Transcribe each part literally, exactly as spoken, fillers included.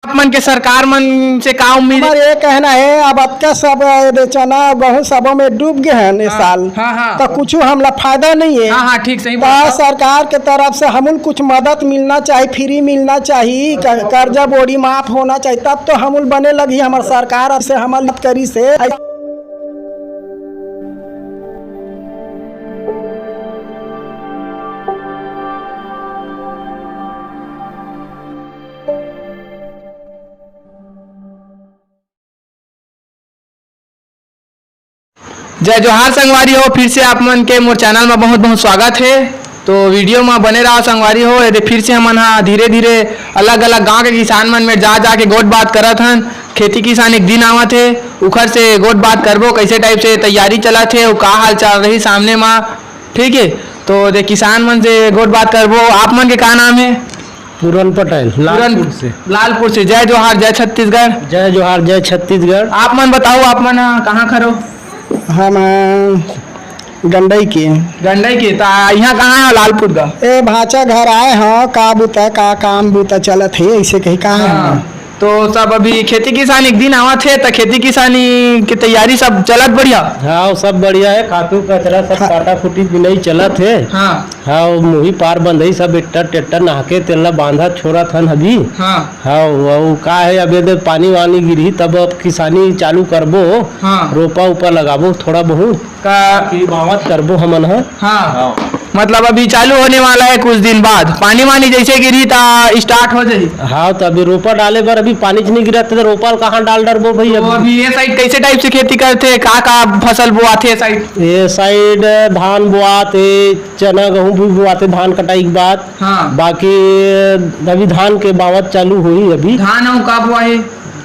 आप मन के सरकार मन से का उम्मीद हे? हमार ये कहना हे, अब अतका सब, ए, चना, गहूं सबो में डूब गे हन ए हाँ, साल, हाँ, हाँ। त कुछु हमला फायदा नहीं हे। हाँ, हाँ, ठीक, सही त बात हे। सरकार के तरफ से हमन कुछ मदद मिलना चाहिए, फ्री मिलना चाहिए, क-, कर्जा बोड़ी माफ होना चाहिए, तब तो हमन बने लगही हमर सरकार से हमन करी से। जय जोहार संगवारी हो, फिर से आप मन के मोर चैनल में बहुत बहुत स्वागत हे। तो वीडियो में बने रहो संगवारी हो। एदे फिर से हमन हा धीरे धीरे अलग अलग गांव के किसान मन में जा जा के गोठ बात करत हन। खेती किसान एक दिन आवत हे, उखर से गोठ बात करबो, कैसे टाइप से तैयारी चलत हे, अउ का हाल चाल रही सामने मा। ठीक हे, तो दे किसान मन से गोठ बात करबो। आप मन के का नाम हे? पूरन पटेल, लालपुर से। लालपुर से। जय जोहार, जय छत्तीसगढ़। जय जोहार, जय छत्तीसगढ़। आप मन बताओ, आप मन, अ, कहाँ खरो? हम, अ, गंडई के। गंडई के, त यहाँ कहाँ हे लालपुर का? ए, भांचा घर आए हंव, का बुता, का काम बुता चलत हे, ऐसे कही कहा हाँ। हंव। तो सब अभी खेती किसानी के दिन आवत हे, त खेती किसानी के तैयारी सब चलत बढ़िया? हाँ, सब बढ़िया हे। खातू कचरा सब हाँ। काटा खुटी बिनई चलत हे। हाँ। हाँ, मुही पार बंधई सब ट्रैक्टर ट्रैक्टर नहाके तेला बांधत छोरत हन अभी। हाँ। हाँ, वो का हे, अब एदे पानी वानी गिरही तब अब किसानी चालू करबो। हाँ। रोपा उपा लगाबो थोड़ा बहुत। का कि बावत करबो हमन ह। हाँ। हाँ। मतलब अभी चालू होने वाला हे कुछ दिन बाद, पानी वानी जैसे गिरही त start हो जाही। हाँ, त अभी रोपा डाले बर अभी पानीच नहीं गिरत, त रोपा ल कहाँ डाल डरबो भाई तो अभी? अभी ये side कैसे टाइप से खेती करथे, का का फसल बोआथे ये side? ये side धान बोआथे, चना गहूं भी बोआथे धान कटाई के बाद। हाँ। बाकी अभी धान के बावत चालू होही अभी। धान अउ का बोआही?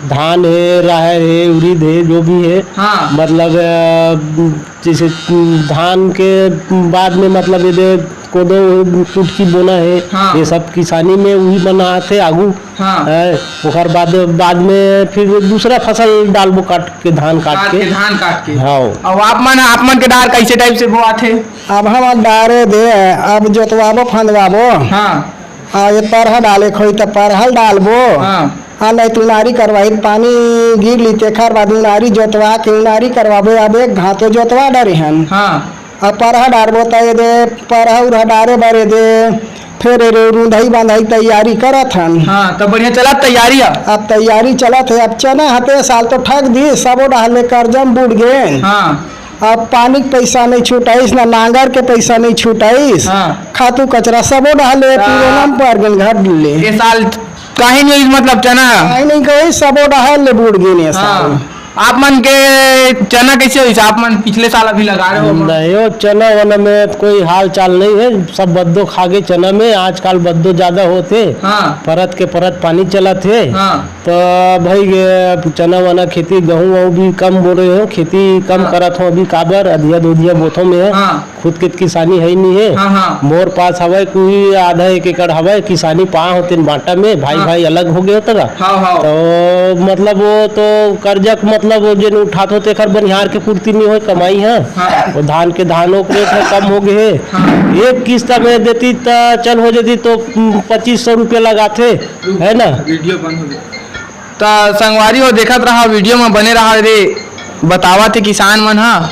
धान हे, राहेर हे, उरीद हे, जो भी हे। हाँ। मतलब, अ, जैसे, उम, धान के बाद में, मतलब, ये दे कोदो, कुटकी बोना हे, हाँ। ये सब किसानी में उही बनाथे आगू। हाँ। हैं, ओकर बाद, बाद में फिर दूसरा फसल डालबो काट के, धान काट काट के। के, धान काट के। हाँ। अब आप मन, आप मन के डार कैसे टाइप से बोआथे? अब हमर डारे दे, अब जोतवाबो, फंदवाबो। हाँ। आ, ये परहा डाले खोई त परहा ल डालबो। हाँ। आ, नहीं त उनारी करवाही, पानी गिर ली, तेखर बाद उनारी जोतवा के उनारी करवाबो। अब एक घातो जोतवा डरे हन। हाँ। अब परहा डारबो त ये दे परहा उरहा डारे बर ये दे, फिर ये दे रुंधई बंधई तैयारी करत हन। हाँ, त बढ़िया चलत तैयारी अब। अब तैयारी चलत हे। अब चना हते साल तो ठग दी, सबो डहर ले कर्जा म बूड़ गेन। हाँ। अब पानी के पैसा नहीं छुटाइस, ना नांगर के पैसा नहीं छुटाइस। हाँ। खातू कचरा सबो डहर ले हाँ। पुरोना म पर गेन घर ले। ये साल काहे नहीं होइस, मतलब चना? काहे नहीं कही, सबो डहर ले बूड़ गेन ये साल। हाँ। आप मन के चना कैसे होइस? आप मन पिछले साल अभी लगा रहे हो। नहीं, वो चना वना में कोई हाल चाल नहीं है, सब बद्दो खा गए चना में। आजकल बद्दो ज्यादा होते, हाँ। परत के परत पानी चलत हे। हाँ। त भाई, ये चना वना खेती, गहूं वहूं भी कम बोरे हो, खेती कम हाँ। करत हो अभी, काबर अधिया दोधिया बोथो में है। हाँ। खुद के किसानी है ही नहीं है। हाँ, हाँ। मोर पास हवय कोई आधा एक एकड़ हवय, किसानी पा होते बांटा में, भाई हाँ। भाई अलग हो गए होते ना। हाँ, हाँ। तो मतलब वो तो कर्जा के मतलब वो जेन उठात हो तेखर बनिहार के पूर्ति नहीं होय, कमाई है। हाँ। वो धान के धानों के रेट है कम हो गए है। हाँ। एक किस्त में देती त चल हो जाती तो पच्चीस सौ रुपया लगाथे, है ना? वीडियो बंद हो गया। त संगवारी हो, देखत रहा, वीडियो में बने रहा रे, बतावत हे किसान मन हा।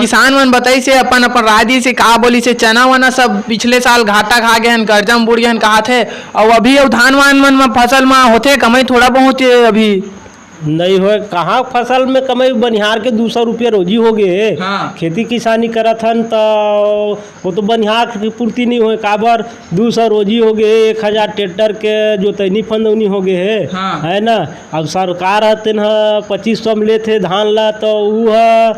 किसान मन बताइस हे अपन अपन राय दिस हे, का बोलिस हे, चना वना सब पिछले साल घाटा खा गए हन, कर्जा में बुड़ गए हन, कहात हे। अउ अभी अउ धान वान मन में फसल में होथे कमाई थोड़ा बहुत हे अभी। नहीं होय, कहाँ फसल में कमाई, बनिहार के दू सौ रुपया रोजी हो गए हे। हाँ। खेती किसानी करत हन त वो तो बनिहार के पूर्ति नहीं होय, काबर दू सौ रोजी हो गए, एक हजार ट्रैक्टर के जोतैनी फंदौनी हो गए हे, हाँ। है ना? अब सरकार ह तेन ह पच्चीस सौ में लेथे धान ला, तो ऊ ह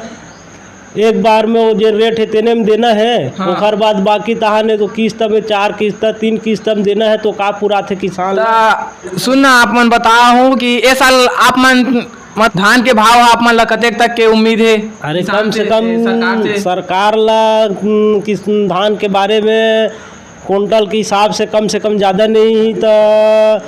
एक बार में वो जे रेट है तेने में देना है, हाँ। ओकर बाद बाकी तहाने तो किस्त में चार किस्त, तीन किस्त में देना है, तो का पुराथे किसान ला? त सुन ना, आप मन बताओ कि ए साल आप मन मत धान के भाव आप मन ला कतेक तक के उम्मीद हे? अरे, किसान कम से से, कम सरकार से? सरकार ला, उम, किस धान के बारे में कुंटल के हिसाब से कम से कम ज्यादा नहीं ही त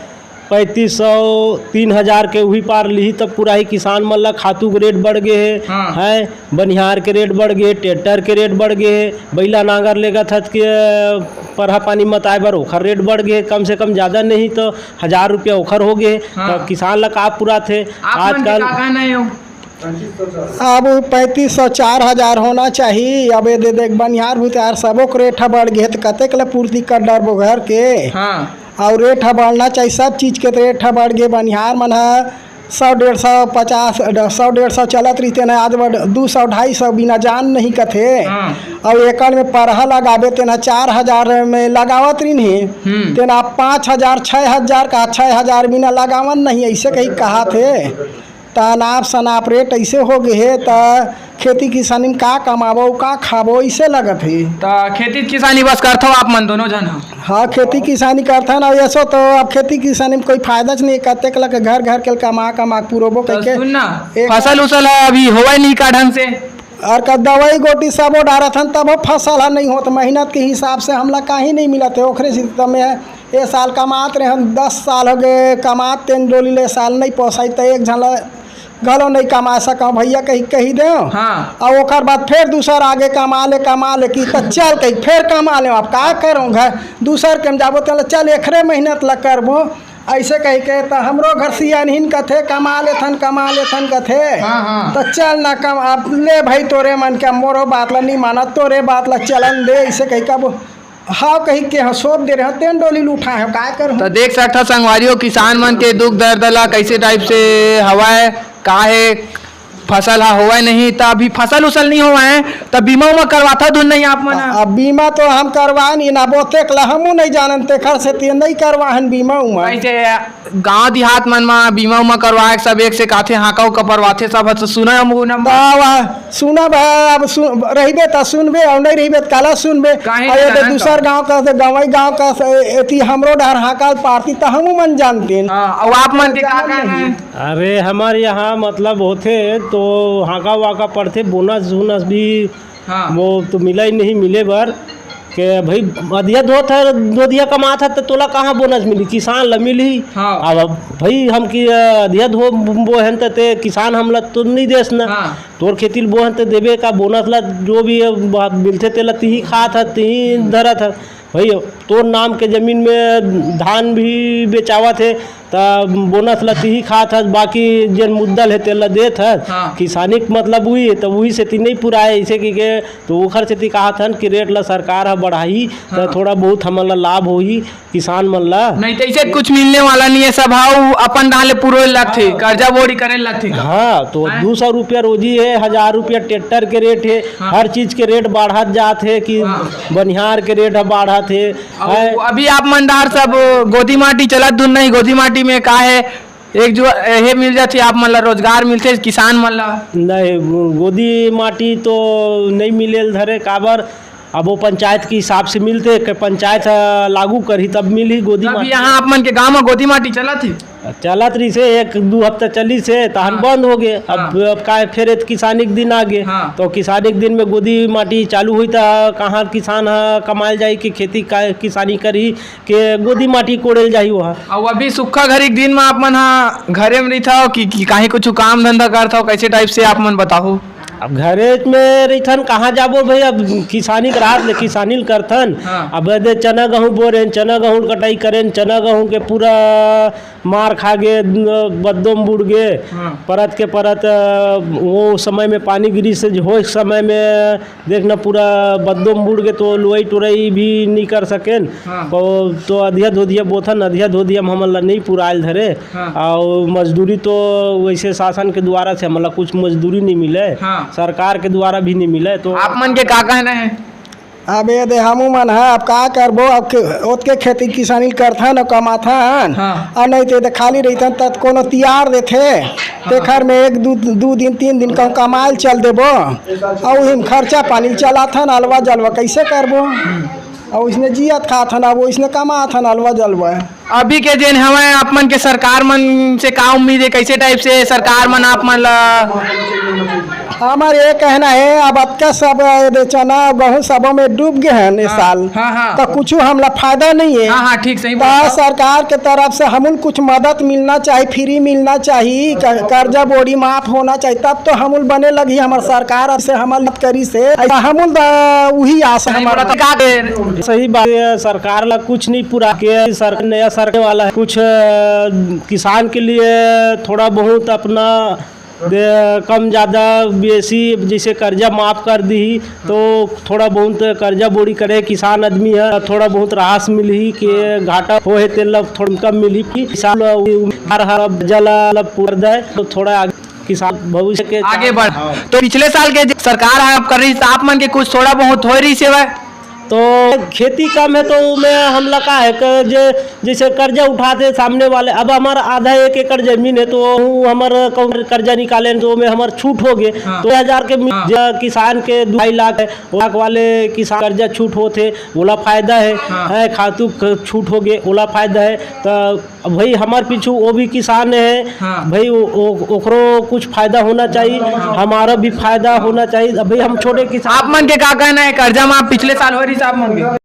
पैंतीस सौ, तीन हजार के उही पार लिही, तब पूरा ही किसान मन ला खातू के रेट बढ़ गे हे, हाँ। हैं, बनिहार के रेट बढ़ गे, ट्रैक्टर के रेट बढ़ गे हे, बइला नांगर लेगत हत के परहा पानी मताए बर ओखर रेट बढ़ गे हे, कम से कम ज्यादा नहीं तो हजार रुपया ओखर हो गे हे। हाँ। तो किसान ला का पुराथे? आप मन के आजकल का कहना हे? अब पैंतीस सौ, चार हजार होना चाहिए। अब ये दे देख, बनिहार भुतिहार सबो के रेट ह बढ़ गे हे, तो कतेक ले पूर्ति कर डरबो घर के? हाँ। और रेट ह बढ़ना चाहिए, सब चीज के रेट ह बढ़ गे। बनिहार मन ह सौ, डेढ़ सौ, पचास, सौ, डेढ़ सौ चलत रहिते ना, आज बढ़ दू सौ, ढाई सौ बिना जान नहीं कथे। हाँ। और एकड़ में परहा लगाबे तेना चार हजार में लगावत रहिन हे, हम्म। तेना पाँच हजार, छः हजार का, छः हजार बिना लगावन नहीं, ऐसे कही कहा थे। त अनाप शनाप रेट ऐसे हो गे हे, त खेती किसानी में का कमाबो, का खाबो, ऐसे लगत हे। त खेती किसानी बस करथो आप मन दोनों झन ह? हाँ, खेती किसानी करथन। अउ ऐसो तो अब खेती किसानी में कोई फायदा च नहीं, कतेक लग घर घर के कमा कमा के पुरोबो त कहिके। सुन ना, एक फसल उसल ह अभी होवय नहीं का ढंग से? और का दवाई गोटी सबो डारत हन, तबो फसल ह नहीं होत। मेहनत के हिसाब से हमला काही नहीं मिलत हे, ओखरे से त मैं ए साल कमात रहे हन, दस साल हो गए कमात, तेन डोली ले साल नहीं पोसाई, त एक झन ला घलो नहीं कमा सकव भैया कही, कही देव। हाँ। और ओकर बाद फिर दूसर आगे कमा ले, कमा ले की, त चल कही फिर कमा ले। अब का करूँ, घर दूसर के हम जाबो, तेला चल एकरे मेहनत ला करबो। ऐसे कही के त हमरो घर सियानहिन कथे, "कमा लेथन, कमा लेथन," कथे। हाँ, हाँ। त चल ना कम, अब ले भाई तोरे मन के, मोरो बात ला नहीं मानत, तोरे बात ला चलन दे, ऐसे कही कब हाँ कही के हाँ सोप दे रहे हैं, तेन डोली ल उठाए हो, काय करूँ? त देख सकथव संगवारी हो, किसान मन के दुख दर्द ला कैसे टाइप से हवय, का हे, फसल हा होवय नहीं, त अभी फसल उसल नहीं होवय, त बीमा उमा करवाथव धुन नहीं आप मन ह? अब बीमा तो हम करवाए नहीं ना, बोते ला हमू नहीं जानन, तेखर से ते नहीं करवाहन बीमा उमा। कैसे गांव देहात मन म बीमा उमा करवाए के सब एक से काथे, हांका उका परवाथे सब ह, त सुना हम उना म। वाह, वाह, सुना भाई, अब सु-, रहिबे त सुनबे, अउ नहीं रहिबे त काला सुनबे। काहे अउ ये तो जाना दूसर का? गांव का, तो गंवई गांव का, से एती हमरो डहर हांका पारती, त हमू मन जानतीन। हाँ, अउ आप मन के का जान कहना नहीं। हे? अरे, हमर यहाँ मतलब होथे, तो हांका वांका पड़थे, बोनस वोनस भी हाँ। वो तो मिला ही नहीं, मिले बर के भाई, अधिया धोत है, दोधिया कमात है, तो तोला कहाँ बोनस मिली? किसान ला मिलही। हाँ। अब भाई, हम कि अधिया धो बोहन त ते किसान हमला तो नहीं देस ना। हाँ। तोर खेती ल बोहन त देबे का बोनस ला, जो भी है, बात मिलथे तेला तिही खात है, तिही धरत है। भाई, तोर नाम के जमीन में धान भी बेचावत है, त बोनस ला तिही खात हस, बाकी जेन मुद्दल हे तेला देत हस। हाँ। किसानी के मतलब उही हे, त उही सेती नइ पुराय, अइसे कहिके। त ओखर सेती काहत हन कि रेट ला सरकार ह बढ़ाही, त हाँ। थोड़ा बहुत हमन ला लाभ होही, किसान मन ला। नहीं त अइसे कुछ मिलने वाला नहीं हे, सब हा अपन डाले पुरोए लगथे, हाँ। कर्जा बोड़ी करे लगथे। हाँ, तो हैं? दू सौ रुपया रोजी हे, हजार रुपया ट्रैक्टर के रेट हे, हाँ। हर चीज के रेट बढ़त जात हे कि हाँ। बनिहार के रेट ह बढ़त हे। अउ हैं? अभी आप मन डार सब गोदी माटी चलत धुन नहीं, गोदी माटी में का हे, एक जो हे मिल जाथे, आप मन ला रोजगार मिलथे किसान मन ला? नहीं, गोदी माटी तो नहीं मिलेल धरे, काबर अब वो पंचायत के हिसाब से मिलथे, के पंचायत ह लागू करही तब मिलही गोदी तब माटी। यहाँ आप मन के गांव में गोदी माटी चलत हे? चलत रहिसे, एक दू हफ्ता चलिसे, तहन हाँ। बंद हो गे। अब, हाँ। अब का, फेर एत किसानी के दिन आ गे, हाँ। तो किसानी के दिन में गोदी माटी चालू होही, त कहाँ किसान ह कमाए ल जाही कि खेती का, किसानी करही के गोदी माटी कोड़े ल जाही वहाँ। अउ अभी सुक्खा घरी के दिन में आप मन ह घरे में रहिथव कि, कि कहीं कुछ काम धंधा करथव, कैसे टाइप से आप मन बताहू? अब घरे में रहिथन, कहाँ जाबो भाई, अब किसानी के राहत ले किसानी ल करथन। हाँ। अब दे चना गहूँ बोरेन, चना गहूँ कटाई करेन, चना गहूँ के पूरा मार खा गे, बद्दोम बुड़ गे, हाँ। परत के परत, अ, वो समय में पानी गिरिस, होए समय में देख ना, पूरा बद्दोम बुड़ गे, तो लुवई टुरई भी नइ कर सकेन। हाँ। तो, तो अधिया धोधिया बोथन, अधिया धोधिया में हमन ला नइ पुरायल धरे। हाँ। अउ मजदूरी तो वैसे शासन के द्वारा से हमन ला कुछ मजदूरी नइ मिले, हाँ। सरकार के द्वारा भी नइ मिले। तो आप मन के का कहना हे? अब ये दे हमू मन ह, अब का करबो, अब के, ओतके खेती किसानी करथन अउ कमाथन, हाँ। अउ नहीं ते, ते खाली रहिथन, त कोनो तियार देथे, हाँ। तेखर में एक दू, दू दिन, तीन दिन कहूँ कमाए ल चल देबो, अउ उही में खर्चा पानी ल चलाथन, अलवा जलवा कैसे करबो? अउ इसने जियत खाथन, अब इसने कमाथन, अलवा जलवा। अभी के जेन हवय, आप मन के सरकार मन से का उम्मीद हे? कैसे टाइप से सरकार मन आप मन ला हमर ये कहना हे, अब अतका सब, ए, दे चना, गेहूं सबो में डूब गे हन ए हाँ, साल, हाँ, हाँ। त कुछु हमला फायदा नहीं हे। हाँ, हाँ, ठीक, सही त बोला। सरकार के तरफ से हमन कुछ मदद मिलना चाहिए, फ्री मिलना चाहिए, क-, कर्जा बोड़ी माफ होना चाहिए, तब तो हमन बने लगही। हमर सरकार से हमन मदद करी से, ऐसा हमन द-, उही आस सही हमर बोला, त का दे? सही बात है, सरकार ला कुछ नहीं पूरा के, सरकार नया सरकार वाला है, कुछ, अ, किसान के लिए थोड़ा बहुत अपना दे, कम ज़्यादा बेसी जैसे कर्जा माफ कर दी, तो थोड़ा बहुत कर्जा बोड़ी करे किसान आदमी है, थोड़ा बहुत राहत मिलही के घाटा हो है, तेल ला थोड़ा कम मिलही, किसान ला उम्मीद हर, हर जला ला पूरा दे, तो थोड़ा आगे किसान भविष्य के आगे बढ़। तो पिछले साल के जो सरकार आप कर रही, आप मन के कुछ थोड़ा बहुत हो रही सेवा? तो खेती कम है, तो ओमे हमला का है कि जे, जैसे कर्जा उठाथे सामने वाले, अब हमर आधा एक एकड़ जमीन है, तो वो हमर कौन कर्जा निकाले, तो ओमे हमर छूट हो गे। हाँ। तो हजार के मि-, हाँ। जे किसान के दो ढाई लाख है, लाख वाले किसान कर्जा छूट होथे, ओला फायदा है, हाँ। है, खातू क-, छूट हो गे, ओला फायदा है। तो अब भाई हमर पीछू वो भी किसान है, हाँ। भाई ओ-, ओ-, ओकरो कुछ फायदा होना चाहिए, हाँ। हमारा भी फायदा होना चाहिए। अब भाई हम छोटे किसान। आप मन के का कहना है, कर्जा माफ पिछले साल हो रही साहब मन के?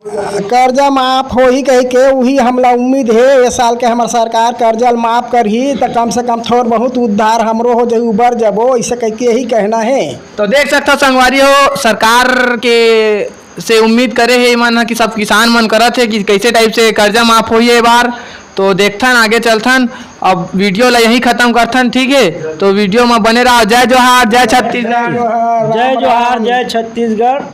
कर्जा माफ होही कहिके उही हमला उम्मीद हे। ए साल के हमर सरकार कर्जा ल माफ करही, त कम से कम थोर बहुत उद्धार हमरो हो जाही, उबर जबो, अइसे कहिके यही कहना हे। तो देख सकथव संगवारी हो, सरकार के से उम्मीद करे हे मन ह कि सब किसान मन करत हे कि कैसे टाइप से कर्जा माफ होही ए बार। तो देखथन, आगे चलथन। अब वीडियो ला यहीं खत्म करथन, ठीक है? तो वीडियो में बने रहो। जय जोहार, जय छत्तीसगढ़। जय जोहार, जय छत्तीसगढ़।